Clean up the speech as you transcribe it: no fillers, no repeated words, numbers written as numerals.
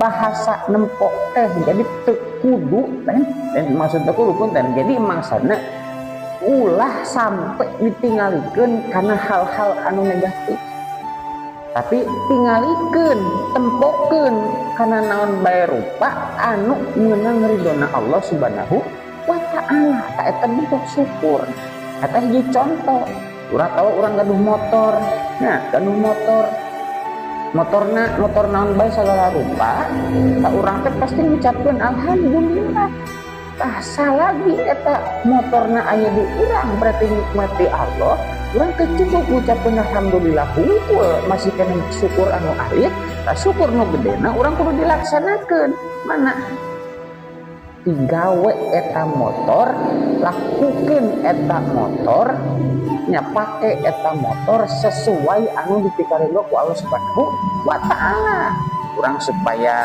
Bahasa nempok teh jadi teu kudu dan maksud teu kudu punten. Jadi maksudna ulah sampai ditinggalikeun karena hal-hal anu negatif, tapi tinggalikeun, tempokeun karena naon bae rupa anu meunang ridona Allah Subhanahu wa Ta'ala. Tah, eta bentuk syukur. Eta hiji contoh. Urang tahu urang gaduh motor. Nah, gaduh motor, motorna motor naon bae segala rupa, tah urang teh pasti ngucapkeun alhamdulillah. Tah, salagi eta motorna aya di urang, berarti nikmati Allah. Urang teu cukup ngucapkeun alhamdulillah hungkul, masih kena syukur anu alit. Tah, syukur nu gedena urang kudu dilaksanakeun. Mana digawe eta motor, lakukan eta motor nya, pake eta motor sesuai anu dipikaridho ku Allah Subhanahu wa Ta'ala urang supaya